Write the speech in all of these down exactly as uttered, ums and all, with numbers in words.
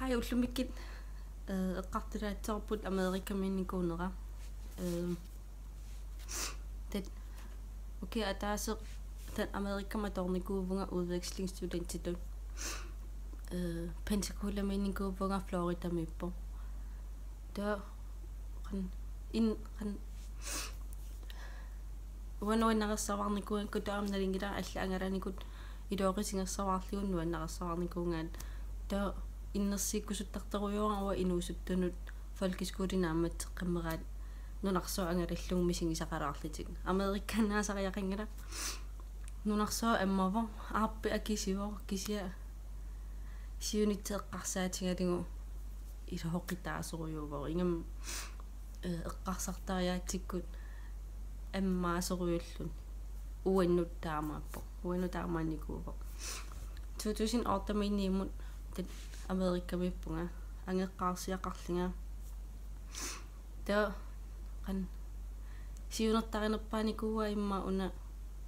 Ai, ullumikkut, eh, eqqartulaassavarput Amerikamiinnikuunera. Eh, tat-, okay, ataaseq tat Amerikami atoornikuuvunga udvekslingsstudentitut. Eh, Pensacolamiinnikuuvunga, Floridamiippoq. Taava qan-, in-, qan-, uanga nuannarissavarnikuugakku, taava aamma nalunngilara allat angalanikut iluaqutigissavarlugu nuannarissavarnikuugaat. Taava innersuukkusuttartorujuara uanga inuusuttunut folkeskole naammatseqqammeraat nunarsuaq angalallugu misigisaqalaarlutik. Amerikkannaasariaqanngilaq. Nunarsuaq ammavoq, aappi akisuvoq, kisianni siunissaq eqqarsaatigalugu iluaqutaasorujuuvoq. Ingammik, eh, eqqarsartariaatsikkut ammaasorujulluni. Uannut taamaappoq. Uannut taamaannikuuvoq. To tusind otte-miinniimmut tat Amerikamiippunga, angajoqqaarsiaqarlunga. Taava qan-, siunertarinerpaanikuuara immaqa una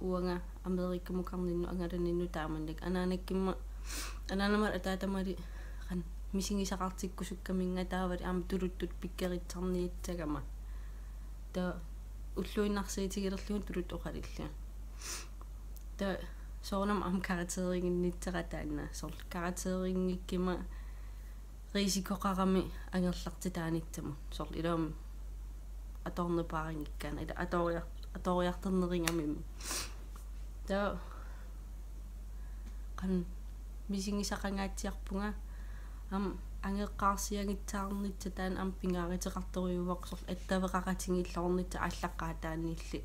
uanga Amerikamukarninnut angalaninnut taamannak. Anaanakkimma, anaanamali ataatamali qan-, misigisaqartikkusukkaminnga taavali aamma tuluttut pikkorissarniassagama. Taava ulluinnarsiutigilerlugu tuluttut oqalullunga. Taava soorunami aamma karakterinnginnissara taanna. Soorlu karakterinngikkuma risikoqarami angerlartitaanissamut. Soorlu ilumut atoorneq paarinngikkaanni, ila atooriar-, atooriartornerugamimmi. Taava qan-, misigisaqangaatsiarpunga, aamma angajoqqaarsiagissaarnissaq taanna aamma pingaaruteqartorujuuvoq, soorlu attaveqaqatigiilluarnissaq aallaqqaataaniilli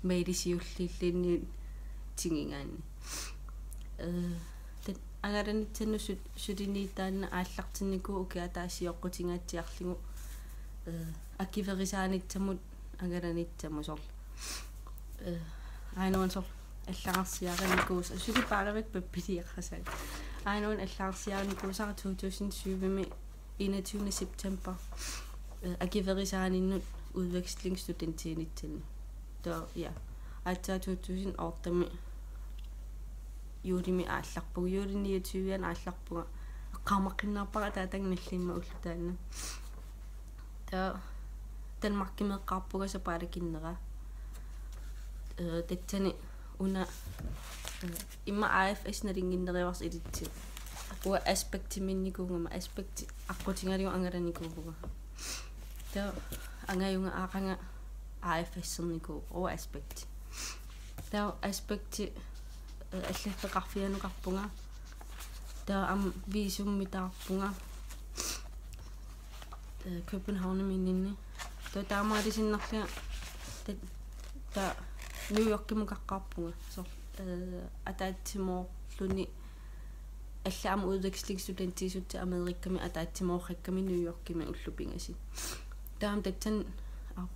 maili siulliulluunniit tigugaanni. Eh, tat angalanissannut su-, suliniutaanna aallartinnikuuvoq ukioq ataaseq sioqqutingaatsiarlugu, eh, akuerisaanissamut angalanissamut soorlu. Eh, aajuna soorlu allagarsiarinikuusara, suli paarivik pappiliaqasaat. Aajuna allagarsiarinikuusara to tusind syv-imi enogtyvende september, eh, akuerisaaninnut udvekslingsstudentiinitsinni. Taava, ja. Aatsaat to tusind otte-mi juulimi aallarpunga, juuli niogtyve-anni aallarpunga. Eqqaamaqqiinnarpara ataatanngilaq immaqa ulloq taanna. Taava Danmarkimi eqqaarpunga sapaatip akunnera. Eh, tassani una, eh, immaqa A F S nalunnginneruarsi ilitsi. Uanga Aspektimiinnikuugama, Aspekti aqqutigalugu angalanikuuvunga. Taava angajunga aqaga A F S-ernikuuvoq, uanga Aspekti. Taava Aspekti, eh, allaffeqarfianukarpunga. Taava aamma visummitaarpunga. Eh, Københavnimiinninni. Taava taamaaliinnarlunga ta-, taava New Yorkimukaqqaarpunga. Soorlu, eh, ataatsimoorluni, allat aamma udvekslingsstudentiusut Amerikami ataatsimoortakkami New Yorkimi ullut pingasut. Taava tassani, aa,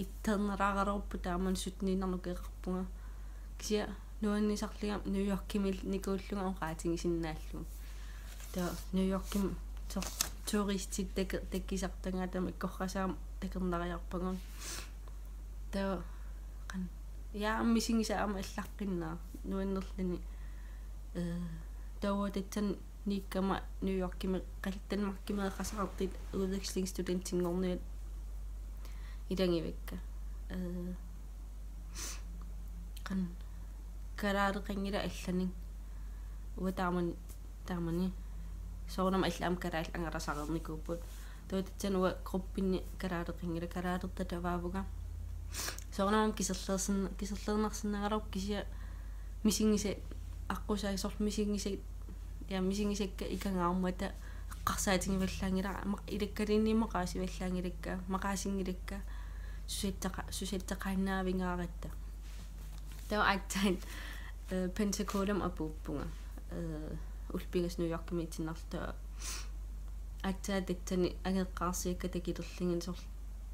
ittarnalaaraluarpoq taamani sytteniinnarnik ukioqarpunga. Kisianni nuannisarlunga New Yorkimiinnikuullunga oqaatigisinnaallugu. Taava New Yorkimi soorlu turistit taku-, takusartagaat tamakku eqqorsaasut takornariarpagut. Taava qan-, ja, misigisaq aamma allaqqinnaaq nuannerluni. Eh, taava tassani niukkama New Yorkimi qal-, Danmarkimi eqqarsartut udvekslingsstudentinngorniat ilagivakka. Eh, qan-, kalaaleqanngilaq allanik. Uanga taamani, taamani. Soorunami allat aamma kalaallit angalasareernikuupput. Taava tassani uanga gruppinni kalaaleqanngilaq, kalaalertataavunga. Soorunami kiserliorsin-, kiserliorsinnaagaluarpoq kisianni misigisat aqqusaat soorlu misigisat, ja, misigisakka ikangaarmata eqqarsaatigivallaanngilara, ma-, ilakkaluunniit maqaasivallaanngilakka, maqaasinngilakka, susattaqa-, susattaqaannaavingaaratta. Taava aatsaat, eh, Pensacolami apuuppunga. Eh, ullut pingasut New Yorkimiitsinnarluta. Aatsaat tassani angajoqqaarsiakka takulerlugit soorlu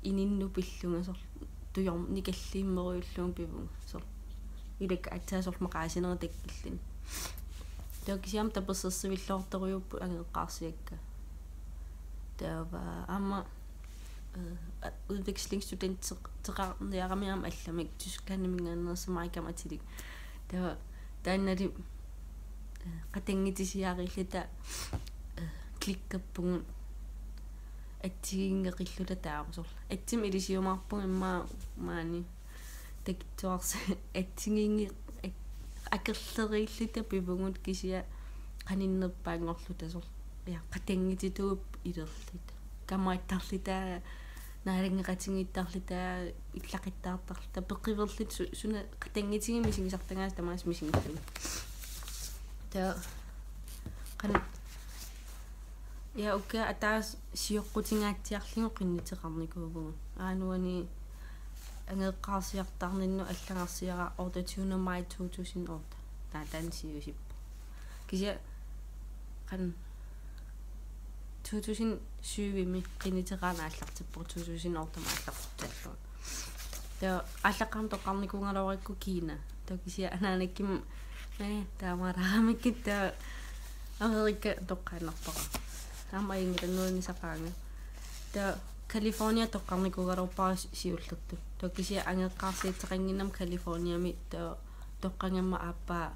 ininnut pillunga soorlu tujorm-, nikalliimmerujullunga pivunga. Soorlu ilakka aatsaat soorlu maqaasinera takkilluni. Taava kisianni tapersersuilluartorujuupput angajoqqaarsiakka. Taava aamma, eh, udvekslingsstudentiteqarniarami aamma allamik Tysklandiminngaanneersoq Maikam atilik. Taava taannali, eh, qatanngutisiarilluta, eh, klikkerpugut atsigiinngeqilluta taava soorlu. Atsimik ilisiumaarpugut immaqa maani takitsuarsi atsigiinngi-, ak-, akerleriilluta pivugut kisianni qaninnerpaanngorluta soorlu. Ja, qatanngutitut ilerluta. Kamaattarluta, naalanngeqatigiittarluta, illaqattaartarluta, peqiverluta su-, suna qatanngutigimmik misigisartagaasa tamaasa misigillugit. Taava qan-, ja, ukioq ataaseq sioqqutingaatsiarlugu qinnuteqarnikuuvugut. Aajuna uani angajoqqaarsiartarninnut allagarsiara otteogtyvende maj to tusind otte. Taava taanna siusippoq. Kisianni qan-, to tusind syvimi qinnuteqarneq aallartippoq, to tusind ottemi aallartitaallugu. Taava aallaqqaammut toqqarnikuugaluarakku Kina. Taava kisianni anaanakkut, eh, taamaalaaramikku taava Amerika toqqaannarpara. Aamma ajunngilaq, nuannisaqaanga. Taava California toqqarnikuugaluarpara si-, siullertut. Taava kisianni angajoqqaarsiassaqannginnama Californiami, taava toqqagamma aappaa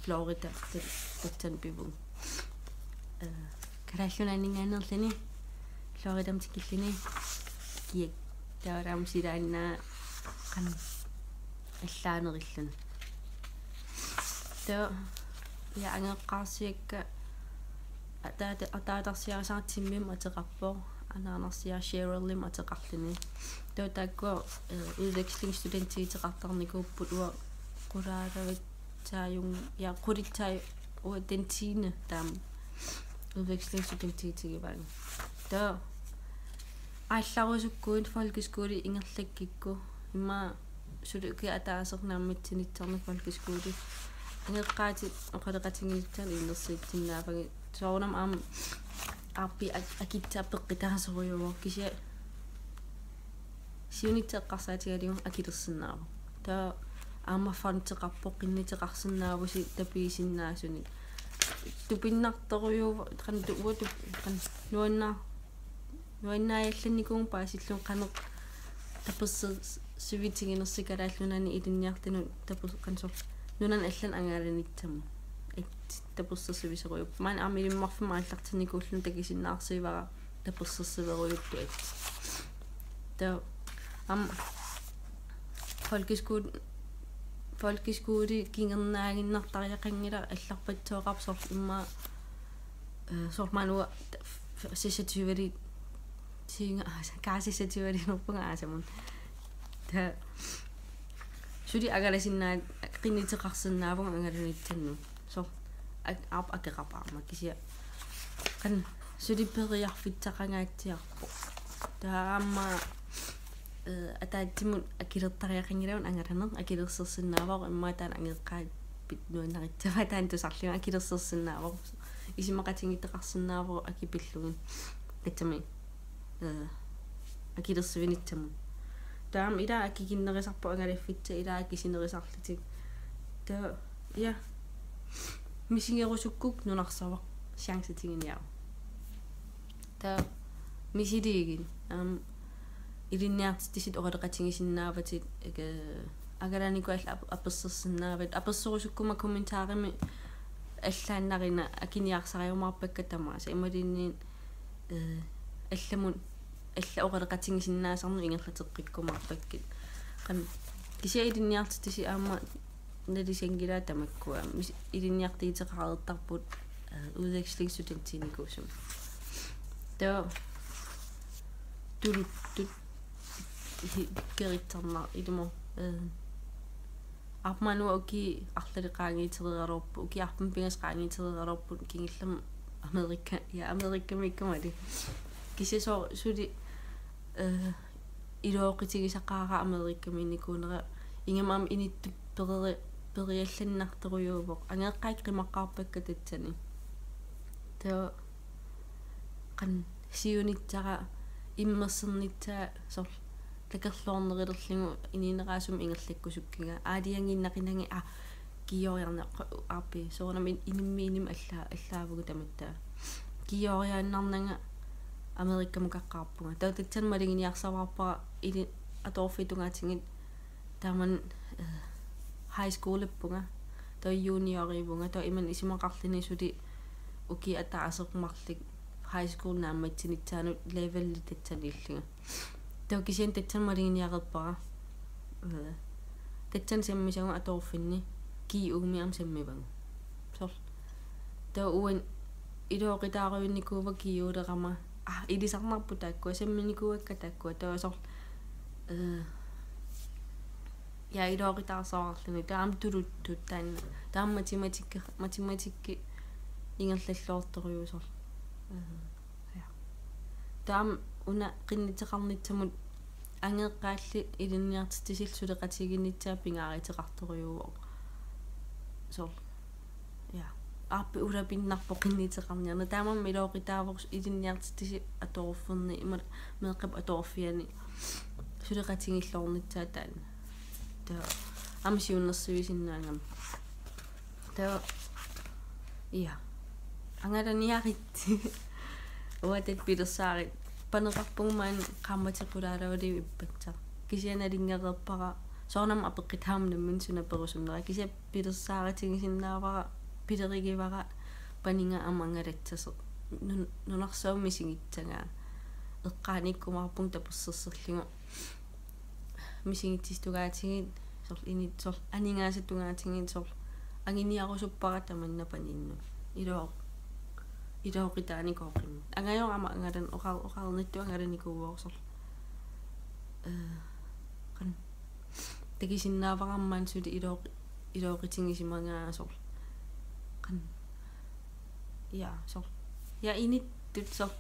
Florida, ta-, tassani pivugut. Eh, Kalaallit Nunaanninngaanneerluni Floridamut tikilluni kiak. Taava aamma silaannaa qan-, allaanerilluni. Taava, ja, angajoqqaarsiakka ataata-, ataatarsiarisara Timmimut ateqarpoq, anaanarsiara Cherylimut ateqarluni. Taava taakkua, eh, udvekslingsstudentiuteqartarnikuupput, uanga qulaaravitsaajun-, ja, qulitsaaj-, uanga den tiende taama udvekslingsstudentiutigivaanga. Taava aallarusukkuit folkeskole ingerlakkukku, immaqa suli ukioq ataaseq naammatsinittarneq folkeskole, angajoqqaatit oqaloqatiginissaannut innersuussinnaavagit. Soorunami aamma aappi ak-, akitsaat peqqutaasorujuuvoq, kisianni siunissaq eqqarsaatigalugu akilersinnaavoq. Taava aamma fonteqarpoq, qinnuteqarsinnaavusi tapiisinnaasunik. Tupinnartorujuuvoq, qan-, tu-, uanga tu-, qan-, nuanna-, nuannaajallannikuuvugut paasillugu qanoq taperser-, sivitiginersoq Kalaallit Nunaanni ilinniartunut taper-, qanoq soorlu nunanut allanut angalanissamut. At-, tapersersuisorujuupput. Maani aamma Ilimmarfimmi aallartinnikuulluni takusinnaarsuivara tapersersuerujuuttut. Taava aamma folkeskole, folkeskole kingornaaginnartariaqanngilaq, allarpatsooqarpoq soorlu immaqa, eh, soorlu maani uanga seksogtyve-li, tiinga aasa, kaa seksogtyve-linerpunga aasamut. Taava suli angalasinnaa-, qinnuteqarsinnaavugut angalanissannut. Soorlu ak-, aap akeqarpoq aamma kisianni qan-, suli periarfissaqangaatsiarpoq. Taava aamma, eh, ataatsimut akilertariaqanngilagut angalaneq, akilersersinnaavoq, immaqa taanna angajoqqaavit nuannarissavaat, taanna tusarlugu akilersersinnaavoq. Isumaqatigiittoqarsinnaavoq aki pillugit. Tassami, eh, akilersuinissamut. Taava aamma ilaa akikinnerusarput angalaffissat, ilaa akisunerusarlutik. Taava, ja. Misigerusukkukku nunarsavara, chance tiguniaruk. Taava misiliigit, aamma ilinniartitsisut oqaloqatigisinnaavatit, eke, angalanikut alla ap-, apersersinnaavat. Apersorusukkuma kommentarimi allaannarina akiniarsariumaarpakka tamaasa. Imaluunniit, eh, allamut, alla oqaloqatigisinnaasannut ingerlateqqikkumaarpakkit. Qan-, kisianni ilinniartitsisut aamma nalusanngilaat tamakkua. Mis-, ilinniartuuteqareertarput, eh, udvekslingsstudentiinikuusumik. Taava tuluttut hi-, kerittarnar ilumut, eh, aamma uanga ukiut arlalinni qaangiutereeraluarput, ukiut arfineq-pingasut qaangiutereeraluarput kingullermik Amerika, ja, Amerikamiikkumali. Kisianni soorlu suli, eh, ilooqutigisaqaara Amerikamiinnikuunera, ingammik aamma inuttut pereri-, periallannartorujuuvoq. Angajoqqaat qimaqqaarpakka tassani. Taava qan-, siunissara immersornissaa soorlu takorloornerulerlugu inuuneraasumik ingerlakkusukkiga. Aalajangiinnaqinagit, aa, kiioriarne-, qa-, aappi, soorunami in-, inummiinnimi alla-, allaavugut tamatta. Kiioriaannarnanga Amerikamukaqqaarpunga. Taava tassani maluginiarsavarpara ili-, atuarfiit tungaatigut taamani, eh, high schoolippunga. Taava juniorivunga. Taava imannak isumaqarluni suli ukiut ataaseq marluk high school naammassinissaanut levelit tassaniillunga. Taava kisianni tassani maluginiareerpara. Øh, tassani sammisagut atuarfinni G U-mi aamma sammivagut. Soorlu. Taava uani ilooqitaarujunnikuuara G U-lerama. Ah, ilisarnarpoq taakkua, samminikuuakka taakkua. Taava soorlu, øh, ja, ilooqitaarsuarluni. Taava aamma tuluttut taanna. Taava aamma matematikki, matematikki ingerlalluartorujuuvoq soorlu. Øh, ja. Taava aamma una qinnuteqarnissamut angajoqqaallit ilinniartitsisullu suleqatigiinnissaat pingaaruteqartorujuuvoq. Soorlu. Ja. Aappi ulapinnarpoq qinnuteqarniarneq. Taamaammat ilooqitaavoq ilinniartitsisut atuarfinni, imaluunniit meeqqap atuarfiani suleqatigiilluarnissaa taanna. Taava aamma siunnersuisinnaagami. Taava, ja. Angalaniarit. Uagut pilersaarutit. Paneqarpunga maani qaammatequlaalaarluni ippassaq. Kisianni nalunngereerpara. Soorunami apeqqutaavoq nammineq suna perusunnera. Kisianni pilersaarutigisinnaavara, pilerigivara paniga aamma angalassasoq. Nun-, nunarsuarmi misigissagaa. Eqqaaniikkumaarpunga tapersersorlugu. Misigissutugaatigit, soorlu init-, soorlu aningaasatugaatigit, soorlu anguniarusuppara tamanna paninnut. Iloo-, ilooqitaanikooqimmat. Angajora aamma angalan-, oqar-, oqarnittut angalanikuuvoq soorlu. Øh, qanoq. Takusinnaavara maani suli ilooq-, ilooqatigisimagaa soorlu. Qanoq. Ja, soorlu. Ja, inittut soorlu.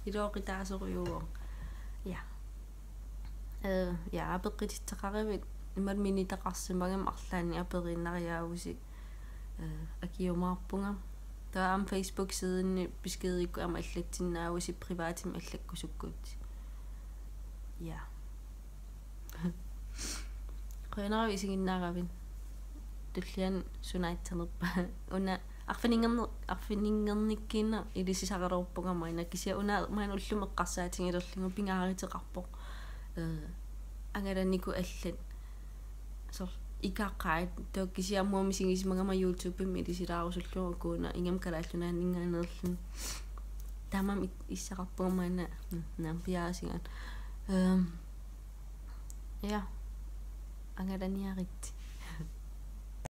Ilooqitaasorujuuvoq. Ja. Øh, ja, apeqqutissaqaruit imaluunniit minitaqarsimagami arlaannik aperiinnariaavusi, øh, akiumaarpunga. Taava aamma Facebook-sidinni beskedikkut aamma allassinnaavusi, privatimik allakkusukkuit. Ja. Qujanaq isiginnaaravit. Tulliani sunaassanerpa. Una arfininngerne-, arfininngernikuuinnaq ilisisaraluarpunga maanna, kisianni una maanna ullumi eqqarsaatigilerlugu pingaaruteqarpoq. Øh, angalanikut allat. Soorlu ikaqaat, taava kisianni aamma misigisimagama YouTube-imi ilisilaarusullugu, uku una ingammik Kalaallit Nunaanninngaanneerluni. Taamaammat is-, issaqarpunga maanna, mm, naamik piareersigaanni. Øhm, ja. Angalaniarit.